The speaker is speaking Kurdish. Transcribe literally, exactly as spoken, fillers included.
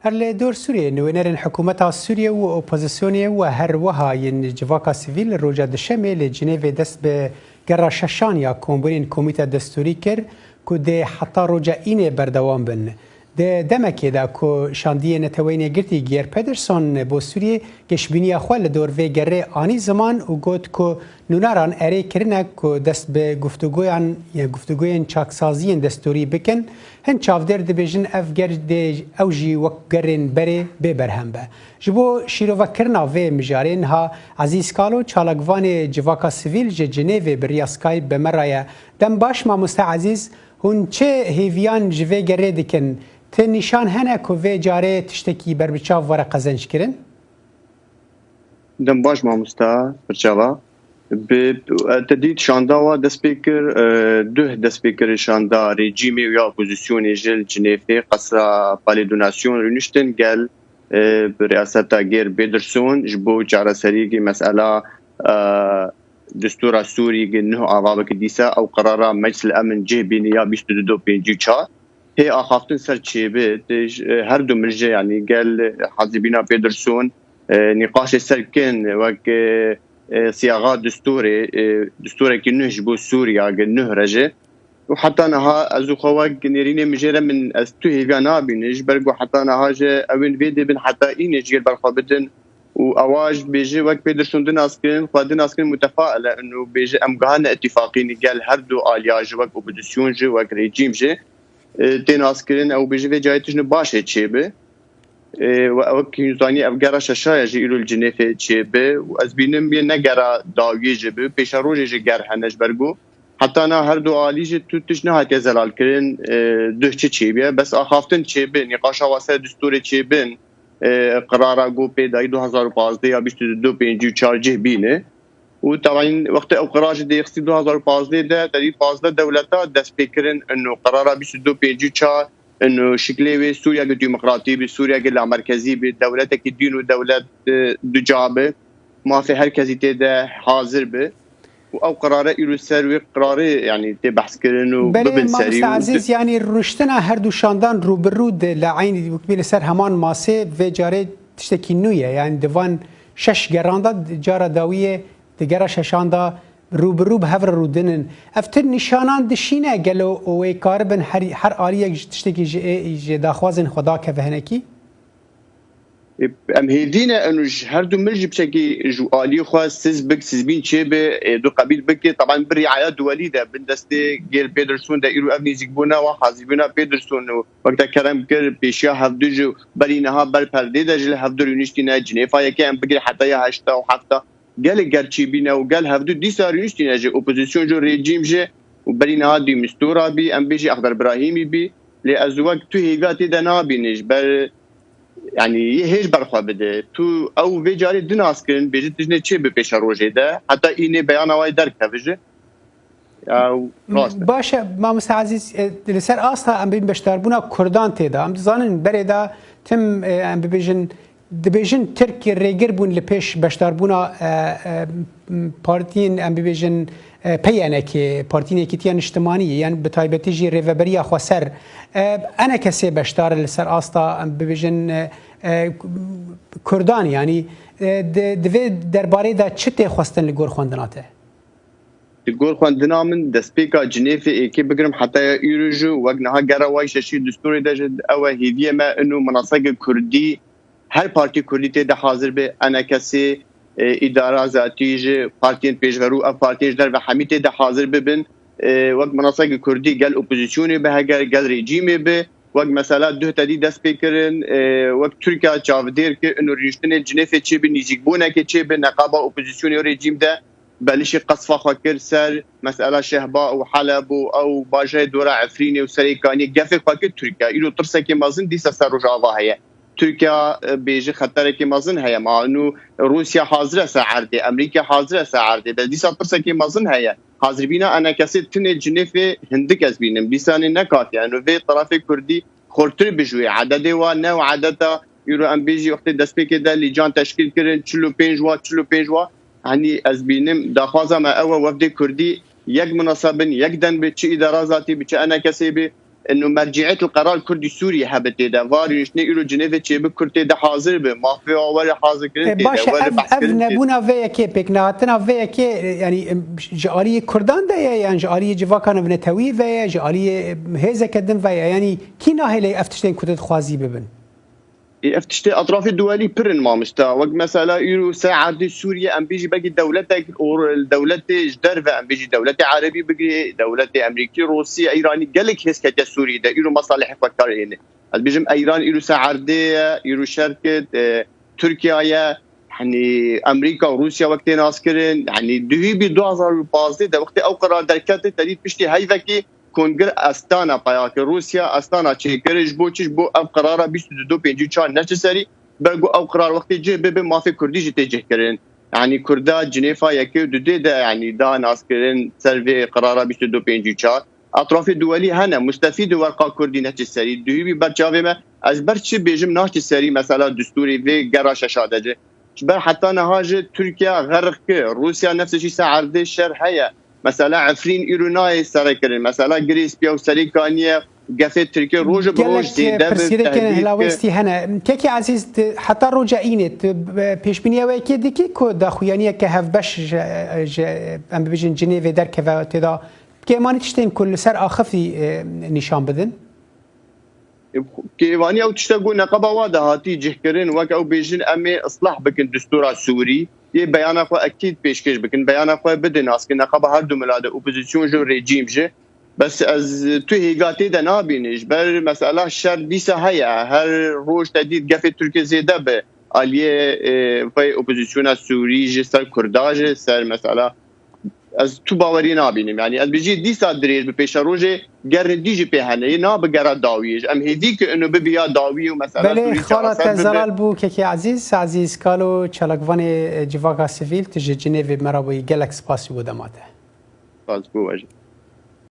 Her li dor Sûriyê, nûnerên hikûmeta Sûriyê û opozisyonê û her wiha yên civaka sivîl roja Dişemê li Cinêvê dest bi gera şeşan ya kombûnên Komîta Destûrî kir ku dê heta roja Înê berdewam bin. Di demekê de ku Şandiyê Neteweyên Yekgirtî Geir Pedersen bo Sûriyê geşbîniya xwe li dor vê gerê anî ziman û got ku nûneran erê kirine ku dest bi guftûgoyan ya guftûgoyên çaksaziyên destûrî bikin, hin çavdêr dibêjin ev ger dê ew jî wek gerên berê bê berhem be. Ji bo şîrovekirina vê mijarê niha Ezîz Kalo, çalakvanê civaka sivîl ji Cinêvê bi riya Skype bi me re ye. Dem baş mamoste Ezîz, hûn çi hêviyan ji vê gerê dikin? Ti nîşan hene ku vê carê tiştekî berbiçav were qezenckirin? Dem baş mamosta Pirçava. Bi, te dît şanda wa dest pê kir, e, duh dest pê kir şanda rejîmê û ya opozisyonê ji li Cinêfê qesra Palais des Nations rûniştin gel, e, bi riyaseta Geir Pedersen ji bo çareseriyekî mesela, e, destûra Sûriyê gi nuh ava bike dîsa ew qerara Meclis el Emin cih bîne ya bîst û du do pêncî û çar. Hê axaftin ser çêbi, tê ji, e, her du milje, yanî gel hazîbîna Pedersen, e, nîqaşê ser kin, wek, e, e, siyaxa destûrê, e, destûrekî nuh ji bo Sûriya, gi nuh reje. Û heta niha ez û xwe wek nêrînê mijê re min, ez tu hêviya nabînim, ji ber ku heta niha ji ewên vê dê bin heta Înê ji gel ber xwe bidin. Û ewa ji bêje wek Pedersen di nas kirin, xwe di nas kirin mutefail e, û bêje em gihane îtîfaqî gel her du aliya ji wek opozisyon jî, wek rejîm jî, e, tê naskirin, ew bêje vê cayê tiştine baş ê çêbi. E, we ew ki hûn zanî, ev gera şeşa ye ji îro li Cinêfê çêbi û ez bînim yê ne gera dawiyê jî bi, pêşerojê jî ger hene ji ber ku heta na her du alî jî tu tişt nehatiye zelalkirin, e, duh çi çêbiye, bes axaftin çêbi, nîqaşa wa ser destûrê çêbin, e, qirara ku pê dayî du hezar û pazdeh ya bîst û du pêncî û çar cih bîne. Û teban wextê ew qirar jî dêxistî du hezar û pazdeh de, tedî pazdeh dewleta dest pê kirin, ino qirara bîst û du pêncî û çar, ino şiklê wê Sûriyeke demokratî bi, Sûriyeke lamerkezî bi, dewletekî dîn û dewlet, e, duca bi, mafê her kesî tê de hazir bi. Û ew qirare îro ser wê qirarê, yanî tê behs kirin û Belê, bibin serî mamoste û Ezîz, yanî rûniştina her du şandan rû bi rû de li eynî wekbî li ser heman masê vê carê tiştekî nû ye. Yanî di van şeş geran de cara dawiyê di gera şeşan de rû bi rû bi hev re rûdinin. Ev tu nîşanan dişîne gelo û wê karibin her, her aliyek ji tiştekî ji, ê, ji daxwazên xwe dakeve hinekî? Em hêdî ne, eno ji her du mil jî piçekî ji aliyê xwe siz bik, sizbîn çê bi, ê du qebîl bike. Teban bi riaya duwelî de, bin destê gêl Pedersen de îro ev nêzîkbûna wa hazîbûna Pedersen û wek te kerem kir, pêşiya hevdu jî berî niha ber perdê de ji li hevdu rûniştîne, Cinêfa yekê em bigire heta ya heşta û hefta. Gelek ger çêbîne û gel hevdu dîsa rûniştîne jî, opozîsyon jî, rejîm jî û berî niha dî Mistura bî, em bêjî Exder Birahîmî bî. Lê ez wek tu hêviya tê de nabînim ji ber, yanî yê hêj ber xwe bide. Tu ew vê carê di nas kirin, bêjî tijnê çê bi pêşerojê de, heta Înê beyana wayê derkeve jî. Ew rast e. Baş e, mamoste Ezîz, e, li ser asta em bibin beşdarbûna Kurdan tê de. Em dizanin berê de tim, e, em bibêjin, dibêjin Tirk rêgir bûn li pêş beşdarbûna, e, e, partiyên, em bibêjin, e, P Y N K, Partiyên Yekîtiya Niştimanî, yan bi taybetî jî Rêveberiya Xweser. E, E N K S beşdar e li ser asta, em bibêjin, e, e, Kurdan, yanî, e, di, di vê derbarê de çi tê xwestin li gor xwendina te? Di gor xwendina min, destpêka Cinêfê êkê bigirim heta ya îro jî, wek niha gera wayî şeşî destûrê de jî ew e hêviyê me, ino minaseke kurdî, her partî kurdî tê de hazir be, E N K S, e, îdara zatî jî, partiyên pêşverû, ev partiyên ji derve hemî tê de hazir bibin. E, wek minaseke kurdî gel opozîsyonê be, heger gel rejîmê be, wek mesela duh tedî dest pê kirin, e, wek Tirkiye çavdêr kir, ino rûniştinên Cinêfê çê bi, nîzîkbûnekê çê bi, neqaba opozîsyonê û rejîm de. Belişî qesfa xwe kir ser mesela Şehba û Heleb û ew bajarê dora Efrînê û Serê Kaniyê, gefê xwe kir Tirkiye. Îro tirsekê mezin dîsa ser Rojava heye. Tirkiye, e, bêjî xeterekê mezin heye. Ma nû Rûsya hazir e ser erdê, Emerîka hazir e ser erdê. Bes dîsa tirsekê mezin heye. Hazirbîna E N K S'ê tinê Cinêfê hindik ez bînim. Dîsanê ne kafiye. Eno vê terefê kurdî xurtir bijûyê. Ededê wa ne û edeta îro em bêjî wextê destpêkê de lîcan teşkîl kirin, çil û pênc wa, çil û pênc wa. Henî ez bînim, daxwaza me ew e, wefdê kurdî yek minasa bin, yek deng bi, çi îdara zatî bi, çi E N K S'ê bi, inu merciyet li qerar Kurdî Sûriyê hebe tê de. Var rûniştinê îro Cinêvê çêbi Kurd tê de hazir bi. Mafê wa were hazirkirin E, tê de, baş e, were ev, ev behskirin tê de. Nebûna vê yekê, pêknehatina vê yekê, e, yanî, em, ji aliyê Kurdan de ye, yan ji aliyê civakan binetewî ve ye, ji aliyê, em, hêzeke din ve ye? Yanî kî nahêle ev tiştên ku tu dixwazî bibin? Ê, ev tiştê etrafê duwelî pir in, mamosta. Wek mesela îro ser erdê Sûriyê, em bêjî belkî dewletek, or-, dewletê ji derve, em bêjî dewletê erebî bigirê, dewletê Emerîkî, Rûsya, Îranî, gelek hêz ketiye Sûriyê de. Îro mesalihê xwe kar êne. Ez bêjim Îran îro ser erdê ye, îro şer kir, e, Tirkiye ye, hani Emerîka û Rûsya wek tê naskirin, hani duhî bî du hazar û pazdeh de wextê ew qerar derkete, te dît piştî heyvekî Kongre Astana peya kir. Rûsya Astana çêkir, ji bo çi? Ji bo ev qerara bîst û du pêncî û çar neçe serî, ber ku ew qerar wextê cih bibe, mafê Kurdî jî tê cihkirin. Yanî Kurda Cinêfa yekê û dudê de, yanî da naskirin ser vê qerara bîst û du pêncî û çar. Etrafê duwelî hene, mustefîd û werqa Kurdî neçe serî. Duhî bî ber çavê me, ez ber çi bêjim naçe serî, mesela distûrê vê gera şeşa de ci. Ji ber heta niha jî Tirkiye xerq kir, Rûsya nefsê jî ser erdê şer heye. Mesela Efrîn îro nayê serekirin. Mesela Girê Spiya û Serê Kaniye gefê Tirkiye roj bi roj Gelek, e, zêde bi pirsgirêkên tehdîd kir. Hilawêstî hene. Kekê Ezîz, di, heta roja înê, tu, e, pêşbîniya wê yekê dikî ku daxuyaniyeke hevbeş ji, ji, em bibêjin Cinêvê derkeve tê de? Kêmanî tiştên ku li ser axifî, e, nîşan bidin? Kêvanî ew tişte ku neqeba wa de hatî cihkirin, wek ew bêjin, em ê islah bikin distûra Sûrî, yê beyana xwe ekîd pêşkêş bikin, beyana xwe bidin naskin, neqeba her du mila de, opozîsyon jî û rejîm jî. Bes ez tu hêga tê de nabînî, ji ber mesela şer dîsa heye, her roj te dît gefê Tirkiyê zêde bi aliyê, e, vê opozîsyona Sûrî jî ser Kurda jî, ser mesela ez tu bawerî nabînim. Yanî ez bijî dîsa dirêj bi pêşerojê gerrindî jî pê hene. Yê nabe gera dawiyê jî. Em hêdî ki inu bibiya dawî û mesela Belê, Sûrî xala çareser te bibe. Zelal bû, kekê Ezîz, Ezîz Kalo, çalakvanê, e, civaka sivîl, tu ji Cinêvê me re bûyî, gelek spas ji bo dema te. Spas bû we jî.